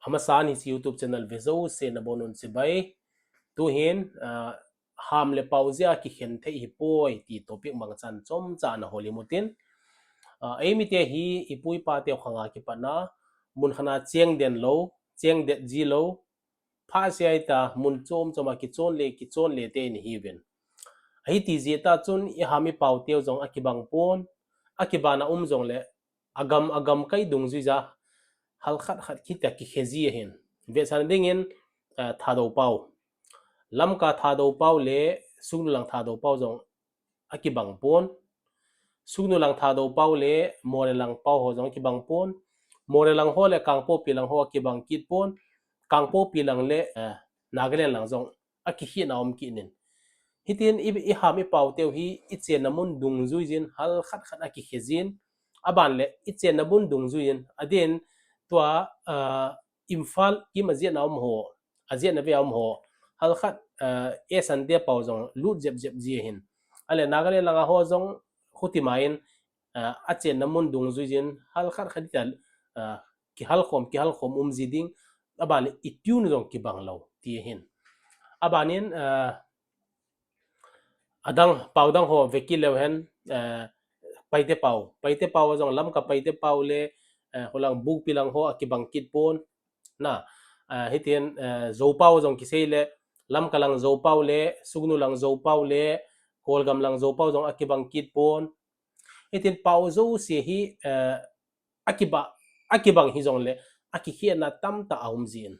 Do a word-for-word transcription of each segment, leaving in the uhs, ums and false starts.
Amasan hiche YouTube channel ve jouse nabonun chibai. Tuhin, ah, ham le pao jeh a kikhen thei hipoi ti topic mangchan chomcha ana hol himu tin. Ah, eimite hi ipu ipa teu khanga kipatna, mun khat a cheng den lou, cheng det ji lou, pha se ahi ta, mun chom chom a kichon le, kichon le te in hiuvin. Ahi ti jeh tah chun iham ipao teu jong akibang pon, akibang a um jongle, agam, agam kai dungjui ja, hal khat khat kiti a kikhe ji ahin. Vetsahna dingin, eh, Thadou pao. Lamka Thadou pao le Sugnu lang Thadou pao jong akibang pon. Sugnu lang Thadou pao le Moreh lang pao ho jong akibang pon. Moreh lang ho le Kangpokpi lang ho akibang kit pon. Kangpokpi lang le, eh, Nagaland lang jong akikhen a um kit in. Hitin i, iham ipao teu hi ichenna mun dungjui jin, hal khat khat akikhe jin. Aban le ichenna mun dungjui jin. Adin tua, ah, Imphal kim ajetna um ho, ajetna ve a um ho, hal khat, ah, esan te pao jong lut jep jep ji ahin. Ale Nagaland langa ho jong khuti ma in, ah, achenna mun dungjui jin, hal khat khat tia, ah, kihal khom, kihal khom um ji ding, aban le i tune jong kibang lou, ti ahin. Aban in, ah, adang, pao dang ho ve kit leu hen, eh, Paite pao. Paite pao jong Lamka Paite pao le, eh, holang Bukpi lang ho akibang kit pon. Na, eh, hitin, eh, Zou pao jong kisei le, Lamka lang Zou pao le, Sugnu lang Zou pao le, Kolgam lang Zou pao jong akibang kit pon. Hitin pao jouse hi, eh, akiba, akibang hijongle, akikhenna tamtah aum jin.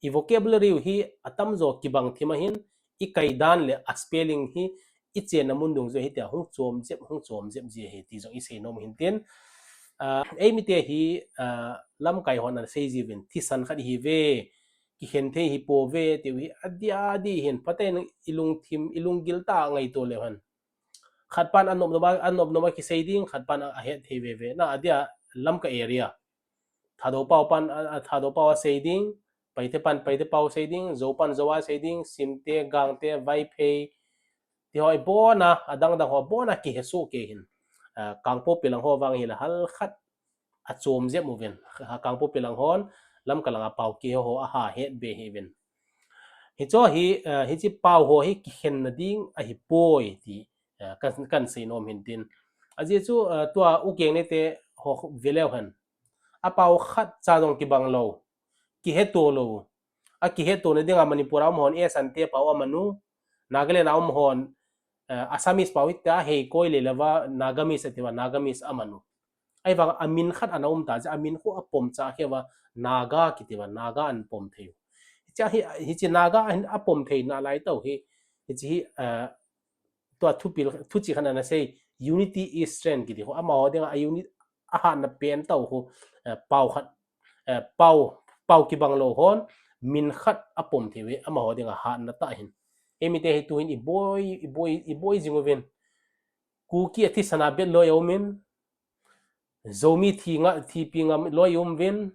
I vocabulary u hi atamjo kibang thim ahin, ikai dan le a spelling hi, ichenna mun dungjui hitia hung chom jep, hung chom jep ji ahi, ti jong isei nom hin tin. Ah, eimite hi, ah, lamkai hon ana sei jiuvin, thisan khat ihiuve, kikhen thei hipouve, tiu hi, adia di hin, phaten ilungthim, ilunggil tah a ngaito leu hen. Khat pan anop nop a, anop nop a kisei ding, khat pan ahet thei veve. Na, adia Lamka area. Thadou pao pan, a, a, Thadou pao a sei ding, Paite pan Paite pao sei ding, Zou pan Zou a sei ding, Simte, Gangte, Vaiphei, ti ho ibon a, adang dang ho ibon a kihe soh kei hin. Ah, Kangpokpi lang ho vang hile hal khat achom jep uvin. Kangpokpi lang hon, Lamka langa pao kihe ho aha het be hiuvin. Hicho hi, ah, hiche pao ho hi kikhenna ding ahipoi ti, ah, kan, kan sei nom hin tin. Ajeh chu, ah, tua U Keng neite ho ve leu hen. Apao khat cha jong kibang lou. Kiheto lou. Akihetona dinga Manipur a um hon Esante pao amanu. Nagaland a um hon, eh, Assamese pao hitia hei koi le leva Nagamese atiuva, Nagamese amanu. Ahivang amin khat ana um ta jeh, amin khu apom cha kheuva Naga kitiuva, Naga an pom theiu. Hiche hi, hiche Naga an apom theina lai tau hi, hiche hi, eh, tua thupil, thuchih khat ana sei, unity is strength kiti khu, amaho dinga a unit, ahatna pen tau khu, eh, pao khat, eh, pao, pao kibang lou hon, min khat apom theiu hi, amaho dinga hatna tah hin. Eimite hi tuhin iboi, iboi, iboi jing uvin. Kuki a thisan a bet loi aumin, Zomi thi nga, thipi ngam loi aum uvin.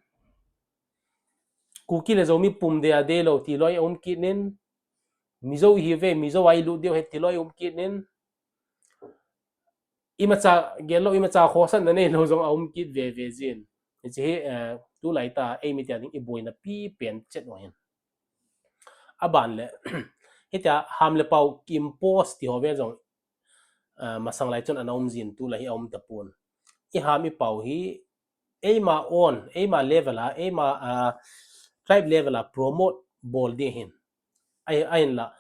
Kuki le Zomi pum dei a dei lou ti loi aum kit in. Mizo ihiuve, Mizo a ilut diu ahi ti loi aum kit in. Imacha gel lou, imacha khosahna nei lou jong aum kit veve jin. Hiche hi, eh, tulai tah a eimite a ding iboina pi pen chet u ahin. Aban le, hitia ham le pao ki-impose ti ho ve jong, eh, masang lai chun ana um jin, tulai hi aum tapon. Iham ipao hi, eima own, eima level a, eima, ah, tribe level a promote bol ding ahin. Ahi, ahinla,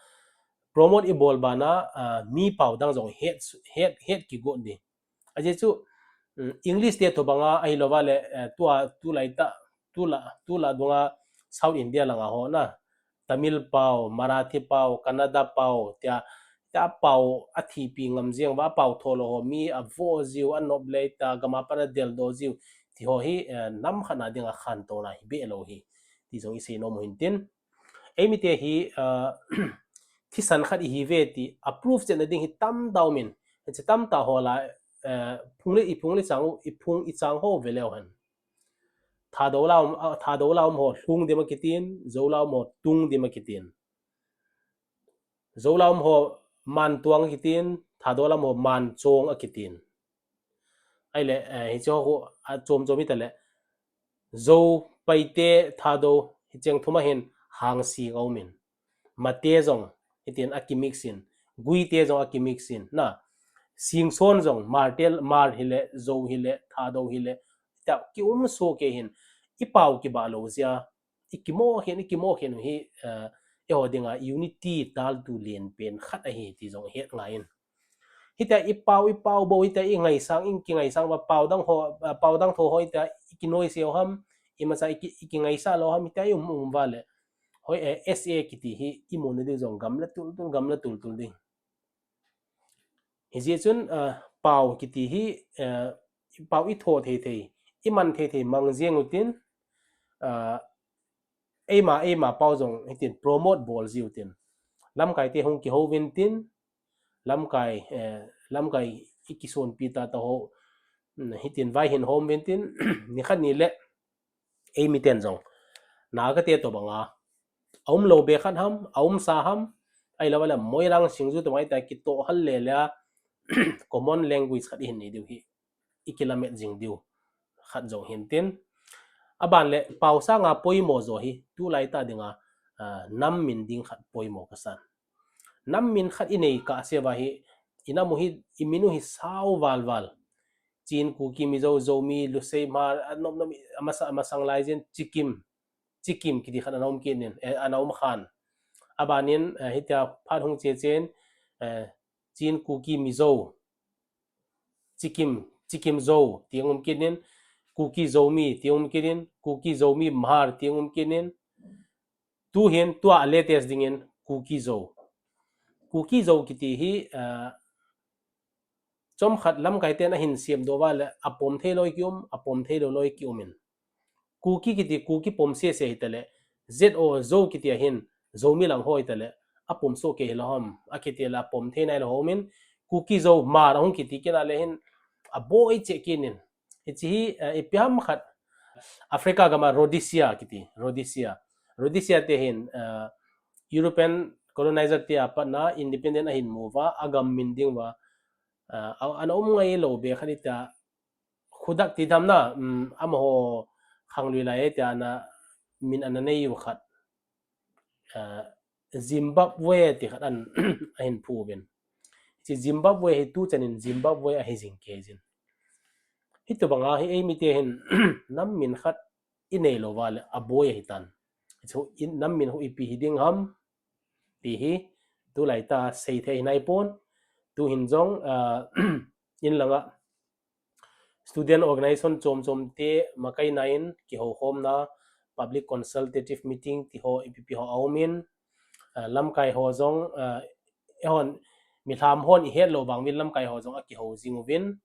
promote ibol bana, ah, mi pao dang jong het, het, het kigot ding. Ajeh chu, mm, English te thubanga ahilouva le, eh, tua, tulai tah, tula, tula dunga South India langa ho na, Tamil pao, Marathi pao, Kannada pao, tia, tia pao athipi ngam jeng uva, apao tho lou ho, mi avo jiu, anop lei ta, gam a pat adeldoh jiu, ti ho hi, eh, nam khat na dinga khantouna hi behlou hi, ti jong isei nom u hin tin. Eimite hi, eh, thisan khat ihiuve ti, a proof chetna ding hi tamtah aumin, hiche tamtah ho la, eh, phung le, iphung le chang u, iphung ichang ho ve leu hen. Thadou la um, ah, Thadou la um ho Lhungdim akitin, Zou la um ho Tungdim akitin. Zou la um ho Mantuang akitin, Thadou la um ho Manchong akitin. Ahile, eh, hiche ho khu, achom chom hita le, Zou Paite, Thadou, hicheng thum a hin Hangsi aumin. Mate jong, hitin akimix in. Guite jong akimix in. Na, Singson jong, Hmar te, Hmar hile, Zou hile, Thadou hile. Tia kium soh kei hin. I pao kibah lou jeh a. I kimo khen, i kimo khen hi, eh, eiho dinga unity taltu lenpen khat ahi ti jong het ngai in. Hitia i pao, i pao bou, hitia i ngaisang, i kingaisang uva pao dang ho, eh, pao dang tho ho hitia i kinoise u ham, imacha i ki, i kingaisah lou ham, hitia i um, um uva le. Hoi, eh, S A kiti hi i muna diu jong gamla tultul, gamla tultul ding. Hijeh chun, ah, pao kiti hi, ah, pao i tho thei thei, i man thei thei mang jeng utin, ah, eima, eima pao jong hitin promote bol ji utin. Lamkai te hung kihou vin tin, lamkai, eh, lamkai i kisonpi tata ho, mm, hitin vai hin hom vin tin, nikhat ni le, eimiten jong. Naga te tobanga. Aum lou be khat ham, aum sa ham, ahilou le Moirang singju tobang hitia kitoh hal le le a, common language khat i hin nei diu hi. I kilamet jing diu. Khat jong hin tin. Aban le, pao sanga poimo jo hi, tulai tah dinga, ah, nam min ding khat poimo kasan. Nam min khat i nei kah se uva hi, i nam u hi, i min u hi sao val val. Chin, Kuki, Mizo, Zomi, Lusei, Hmar, a nop nop, a masa, a masang lai jin, Chikim. Chikim kiti khat ana um kit in, eh, ana um khan. Abanin, eh, hitia phat hung che chen, eh, Chin, Kuki, Mizo. Chikim, Chikim Zo, ti um kit in, Kuki Zomi, ti um kit in, Kuki Zomi Hmar, ti um kit in. Tu hin, tua latest dingin, Kuki Zo. Kuki Zo kiti hi, eh, chomkhat lamkai ten ahin siam doh uva le, apom thei loi kium, apom thei lou loi kium in. Kuki kiti, Kuki pom sese hita le, Z O Zo kiti a hin, Zomi lang ho hita le, apom soh kei hilou ham, akiti le apom thei nai lou ho um in, Kuki Zo Hmar ahung kiti kit a le hin, aboi cheh kit in. Hiche hi, eh, ipi ham khat, Africa gam a Rhodesia kiti, Rhodesia. Rhodesia te hin, eh, European colonizer te a pat na independent ahin mu uva, agam min ding uva, eh, a, ana um ngai lou be khat hitia, Khudak ti dam na, um, amaho khanglui lai e tia ana min ana nei u khat. Ah, Zimbabwe ti khat an ahin phu uvin. Hiche Zimbabwe hi tu chan in Zimbabwe ahi jing kei jin. Hitobanga hi eimite hin nam min khat i nei lou uva le aboi ahi tan. Hichu in nam min hu ipi hi ding ham ti hi tulai tah sei thei hi nai pon. Tu hin jong, ah, in langa student organization chom chom te makaina in kihoukhomna public consultative meeting ti ho ipi pi ho aum in, ah, lamkai ho jong, ah, eihon milham hon i het lou vang uvin lamkai ho jong akihou jing uvin.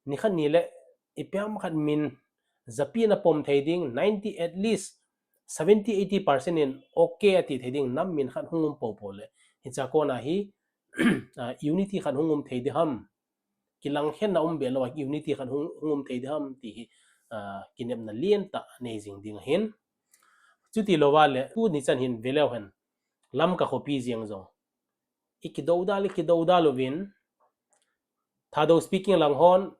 Nikhat ni le ipi ham khat min japi na pom thei ding, ninety, at least seventy, eighty percent in okay ati thei ding nam min khat hung um popo le. Hicha kona hi, ah, unity khat hung um thei ding ham. Kilang khen na um be lou a unity khat hung, hung um thei ding ham ti hi, ah, kinepna lien tah nei jing ding ahin. Chuti lou uva le, tuni chan hin ve leu hen. Lamka khopi jeng jong. I kidou dal, i kidou dal uvin. Thadou speaking lang hon,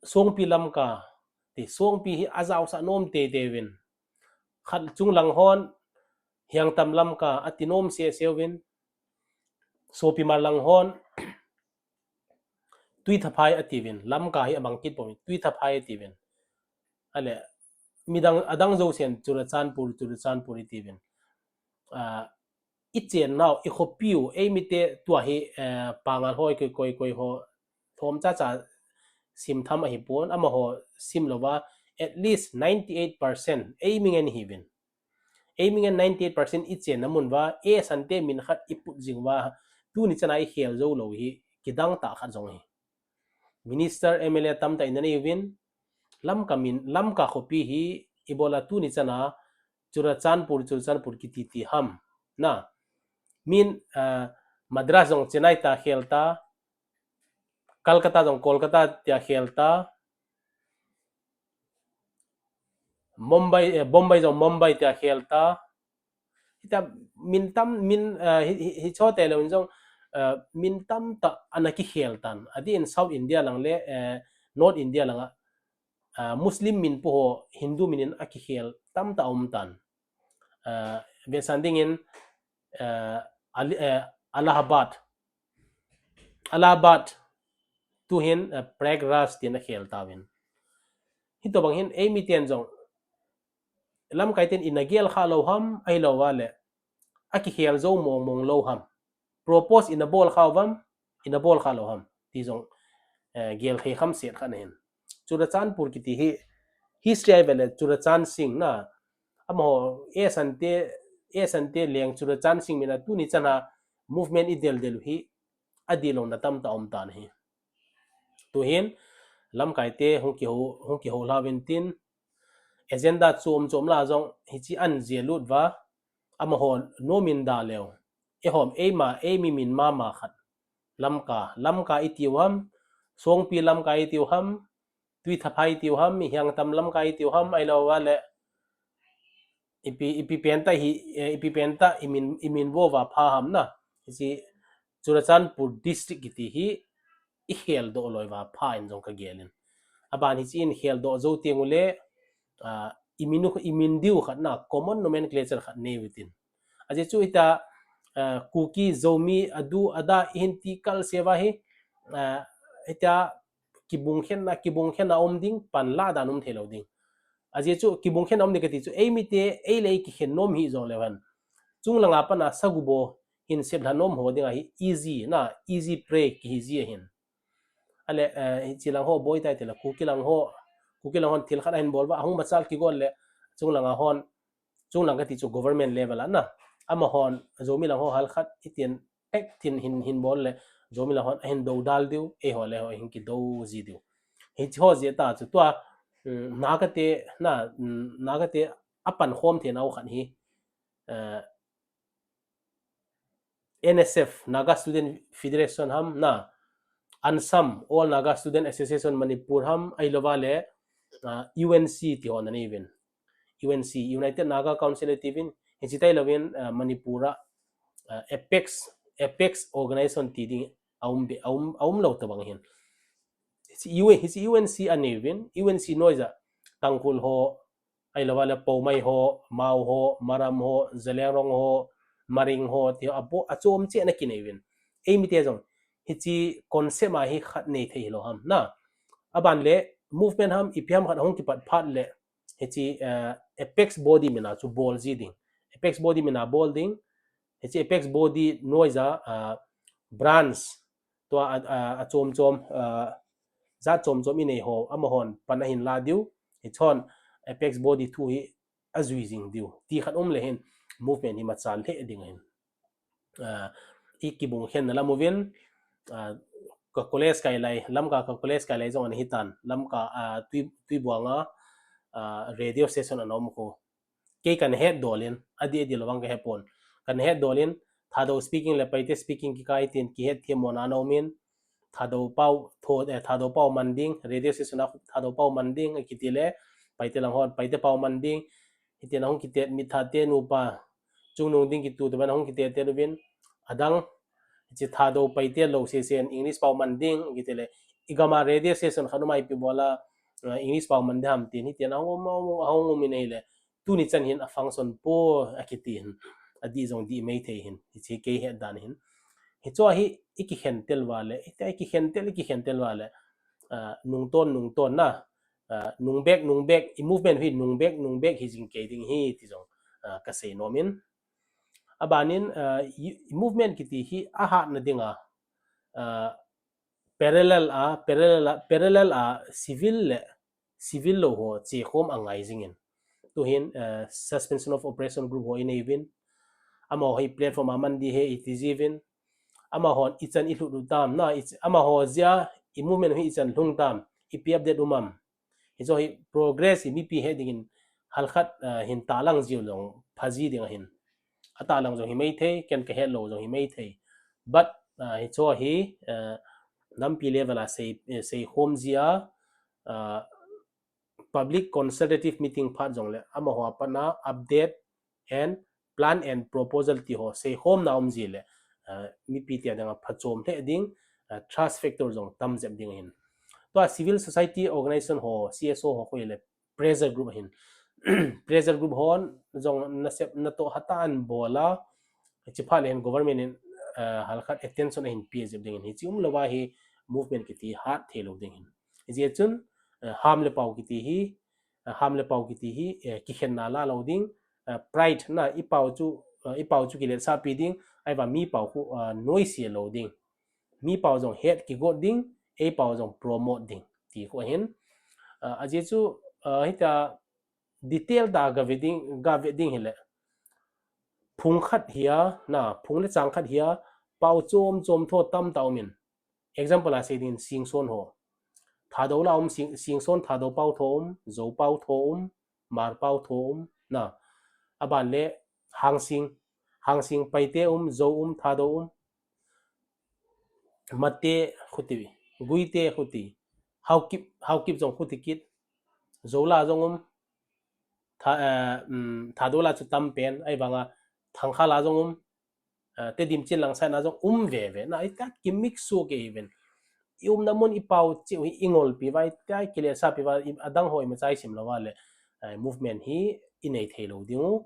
Songpi Lamka, ti Songpi hi ajaosah nom tei tei uvin. Khat chung lang hon, Hiangtam Lamka, ati nom sese uvin. Sopimar lang hon, Tuithaphai ati uvin, Lamka hi abang kit pon, Tuithaphai ati uvin. Ale, midang, adang jousen, Churachandpur, Churachandpur iti uvin. Ah, i chen nau, i khopiu, eimite tua hi, eh, Pangal hoi koi, koi, koi ho, thom cha cha sim tham ahi pon, amaho sim lou uva, at least ninety-eight percent, eimi ngen hi uvin. Eimi ngen ninety-eight percent i chenna mun uva, e sante min khat i put jing uva, tuni chana i khel jou lou hi, kidang tah khat jong hi. Minister, M L A tamtah i na nei uvin, Lamka min, Lamka khopi hi, i bola tuni chana, Churachandpur, Churachandpur kiti ti ham. Na, min, ah, Madras jong Chennai ta khel ta, Calcutta jong Kolkata tia khel ta, Mumbai, eh, Bombay jong Mumbai tia khel ta. Hita min tam, min, eh, hi, hi, hicho te lou in jong, eh, min tamtah ana kikhel tan. Adeh in South India lang le, eh, North India langa, eh, Muslim min pu ho Hindu min in akikhel tamtah aum tan. Uh, vetsah dingin uh, Ali, uh, Allahabad, Allahabad tuhin uh, Prayagraj tin akhel tauvin. Hitobang hin eimi ten jong lamkai ten ina gel kha lou ham, ahilou vale akikhel jou mong mong lou ham. Propose ina bol kha uvam, ina bol kha lou ham ti jong uh, gel thei kham set khat ahin. Churachandpur kiti hi history a ivele Churachan Singh na, amaho Esante, Esante leng Churachan Singh mina tuni chana movement idel del hi adilou na tamtah aum tan ahi. Tuhin lamkai te hung kihou, hung kihou hlauvin tin agenda chom chom la jong hichi an jia lut uva, amaho nomin da leu, eihom eima eimi min mama khat, Lamka, Lamka itiu ham, Songpi Lamka itiu ham, Tuithaphai itiu ham, Hiangtam Lamka itiu ham, ahilou vale ipi, ipi pentah hi, eh, ipi pentah imin, imin vo uva pha ham na. Hichi Churachandpur district kiti hi ikhel doh lou uva pha in jong kagelin. Aban hichi in khel doh jou teng ule uh, imin, imin diu khat na, common nomenclature khat nei utin. Ajeh chu ita uh, Kuki, Zomi, adu ada ihin ti kalse uva hi uh, ita kibung khenna, kibung khenna um ding, panla dan um thei lou ding. Ajeh chu kibung khenna um ding kati chu eimi te eile eikikhen nom hi jong leu hen, chunglanga pana sagubo hin seplha nom ho dinga hi easy na, easy prey kihi ji ahin. Ale uh, hichi lang ho boi tai tila, Kuki lang ho, Kuki lang hon thil khat ahin bol uva, ahung machal kigon le chunglanga hon, chunglang kati chu government level a na, amahon Zomi lang ho halkhat itin ek tin hin, hin bol le Zomi lang hon ahin dodal diu, eiho le ho hin kido ji diu. Hichi ho jeh tah chu tua um, Naga te na, um, Naga te apankhom theina u khat hi uh, N S F, Naga Student Federation ham na, ANSAM, All Naga Student Association Manipur ham, ahilou vale uh, U N C ti ho nanei uvin. U N C, United Naga Council atiuvin, hichi tailou vin uh, Manipur a uh, apex, apex organization ti ding aum be, aum, aum lou tobang hin. Hichi U N, hichi U N C anei uvin, U N C noija Tangkhul ho, ahilou vale Poumai ho, Mao ho, Maram ho, Zeliangrong ho, Maring ho, ti ho, apo, achom cheh ana kinei uvin. Eimi te jong hichi concept a hi khat nei thei hilou ham na. Aban le movement ham, ipi ham khat ahung kipat phat le hichi uh, apex body mina chu bol ji ding. Apex body mina bol ding. Hichi apex body noija uh, branch tua a, a, achom chom uh, jat chom chom inei ho amahon pan ahin la diu. Hichon apex body thu hi ajui jing diu ti khat um le hin movement hi machal lheh ding ahin. Uh, ikibung khenna lam uvin uh, ka college kai lai, Lamka ka college kai lai jong ana hitan, Lamka uh, Tui, Tuibuanga uh, radio station ana um khu. Kei kana het dolin, adi adi lou vang kahe pon. Kana het dolin, Thadou speaking le Paite speaking kikai tin kihet themmo na ana umin, Thadou pau, tho, eh, Thadou pau man ding, radio station a Thadou pau man ding akiti le, Paite lang hon Paite pau man ding. Hitin ahung kitet, Mitthate nupa, chungnung ding kitu te ban ahung kitet te uvin, adang hichi Thadou Paite lou sesen English pau man ding akiti le, igam a radio station khat um a ipi bola uh, English pau man ding ham tin, hitin ahung um, ahung um, ahung um in ahile, tuni chan hin a function po akiti hin, adih jong dih mai thei hin, hichi kei het dan hin. Hichu hi ikikhen tel uva le, ita ikikhen tel, ikikhen tel uva le uh, nungton, nungton na, uh, nungbek, nungbek, i movement hi nungbek, nungbek hi jing kei ding hi ti jong uh, kasei nom in. Abanin uh, i, i movement kiti hi ahatna dinga uh, parallel a, parallel a, parallel a civil le civil lou ho chekhom angai jingin. Tuhin uh, Suspension of Operation group ho inei uvin. Amaho hi platform a man ding ahi iti jiuvin. Amahon ichan ilhut u tam na, ich, amaho jeh a i movement hi ichan lhung tam, ipi update um am. Hichu hi progress hi mipi he dingin halkhat uh, hin tahlang jiu jong pha ji ding ahin. Atahlang jong hi mai thei, ken kahet lou jong hi mai thei. But uh, hichu hi uh, nampi level a sei, eh, seikhom jia, uh, public consultative meeting phat jongle amaho a pat a update and plan and proposal ti ho seikhomna um ji le, uh, mipi te dinga phachom lheh ding, uh, trust factor jong tam jep ding ahin. Tua civil society organization ho, C S O ho khu le pressure group ahin. pressure group hon jong nasep natoh hatah in bol a, hiche phat le hin government in, uh, halkhat attention ahin pe jep ding in, hiche umlou a hi movement kiti hat thei lou ding in. Hijeh chun, uh, ham le pao kiti hi, uh, ham le pao kiti hi, uh, kikhenna la lou ding, uh, pride na i pao chu, uh, i pao chu kiletsahpi ding, ahivang mi pao khu, uh, noise lou ding. Mi pao jong het kigot ding, ei pao jong promote ding ti khu ahin. Uh, ajeh chu, uh, hitia detail tah a ga ve ding, ga ve ding hile, phung khat hia, na, phung le chang khat hia, pao chom chom tho tamtah um in. Example a sei ding in Singson ho. Thadou la um, Sing, Singson Thadou pao tho um, Zou pao tho um, Hmar pao tho um, na. Aban le Hangsing, Hangsing Paite um, Zou um, Thadou um. Mate khuti, Guite khuti, Haokip, Haokip jong khuti kit, Zou la jong um, Tha, eh, um, Thadou la chu tam pen, ahivang a Thangkhal la jong um, eh, Tedim Chinlang side na jong um veve, na, hitia kimix suh kei ven. I umna mun i pao cheh u hi i ngolpi uva, hitia kiletsahpi uva, i, adang ho imacha i sim lou uva le, eh, movement hi i nei thei lou ding u,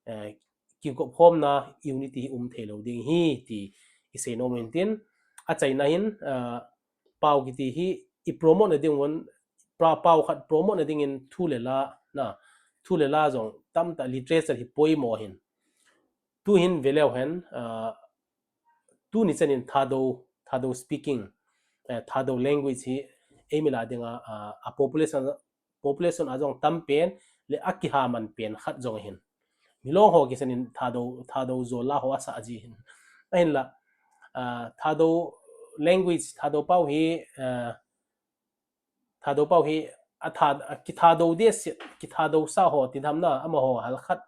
eh, kigop khomna, unity hi um thei lou ding hi ti i sei nom in tin, achaina hin, ah, pao kiti hi i promote na ding un, pa-, pao khat promote na ding in thu le la, na, thu le la jong tamtah literature hi poimo hin. Tu hin ve leu hen, ah, tuni chan in Thadou, Thadou speaking, eh, Thadou language hi eimi la dinga, ah, a population, population a jong tam pen le a kihaman pen khat jong ahin. Milong ho kisan in Thadou, Thadou jol la ho asah ji hin. Ahinla, ah, Thadou language, Thadou pao hi, ah, Thadou pao hi a tha, a kithadou deh se, kithadou sa ho ti dam na, amaho halkhat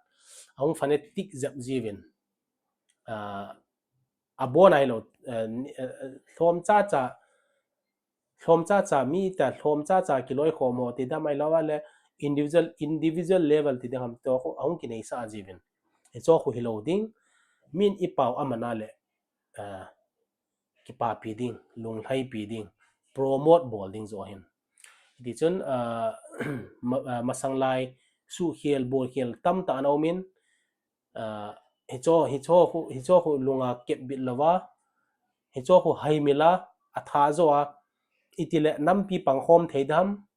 ahung phonetic jep jiuvin. Ah, abon ahilou, eh, ni, eh, eh, lhom chacha, lhom chacha, mi ta lhom chacha kiloikhom ho ti dam ahilou a le individual, individual level ti ding ham, to khu ahung kineisah jiuvin. Hicho khu hilou ding, min i pao aman a le, eh, kipapi ding, lunglhaipi ding, promote bol ding joh ahin. Tichun, ah, ma-, ah, masang lai suhkhel, bolkhel tamtah ana um in, ah, hicho, hicho khu, hicho khu lunga kepbit louva, hicho khu haimil a, atha jo a, itile nampi pangkhom thei dam,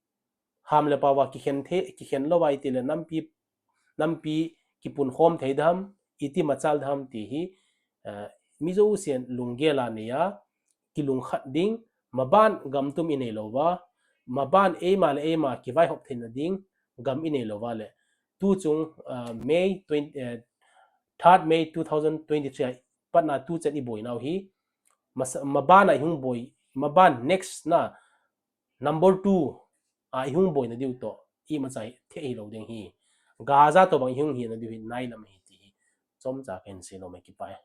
ham le pao va kikhen thei, kikhen louva itile nampi, nampi kipunkhom thei dam, iti machal dam ti hi, eh, mi jousen lunggel a neiya, kilungkhat ding, maban gam tum i nei louva, maban eima le eima kivaihop theina ding gam i nei louva le. Tu chung, eh, May twenty, eh, third May two thousand twenty-three a patna tu chan i boinau hi, mas-, maban a i hung boi, maban next na, number two a i hung boina diu toh, imacha thei hilou ding hi. Gaza toh bang i hung hina diu hi nailam ahi ti hi chomcha kahin sei nom e, kipa e.